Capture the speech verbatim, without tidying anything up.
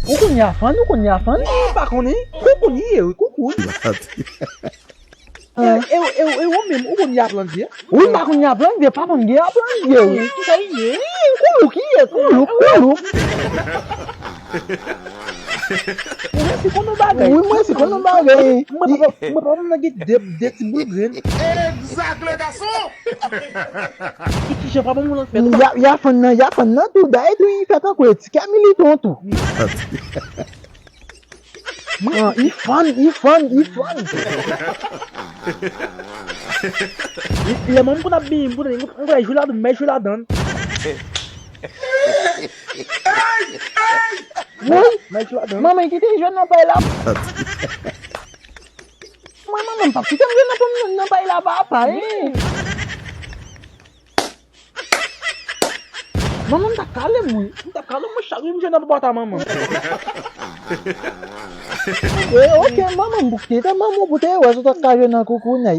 Ou konn Yafan, ou konn Yafan? M pa konnen. Koukou li ye, wi, koukou. E, e, e, e ou menm, ou konn Yaplandye? Wi, m pa konn Yaplandye, pa konn gen Yaplandye, wi. Kisa li ye? Koulouk li ye, koulouk, koulouk. Ou mèsi konn yon bagay. Wi, mwen si konn yon bagay. Mwen pa, mwen pa konn gen de, de ti boul grenn. Egzak, le gason! Ki, ki jan papa moun lan fè tou? Ya, Yafan nan, Yafan nan tou, dayè tou, li fè tankou e ti kè militon tou. Mwen, li fann, li fann, li fann. Lè manman m konn ap benyen m, m konn, m konn al jwe ladan, m al jwe ladan. Woy, manman kite jwèt nan pay la. Mwen, manman m p ap kite m jwe nan pòm nan, nan pay la, papa, hein. Manman m t ap kale m, wi. M t ap kale m, mwen, chak jou m jwe nan bwat a manman m. Eh, ok, manman m pou kite manman pou te wè si w t ap ka jwe nan koukounay.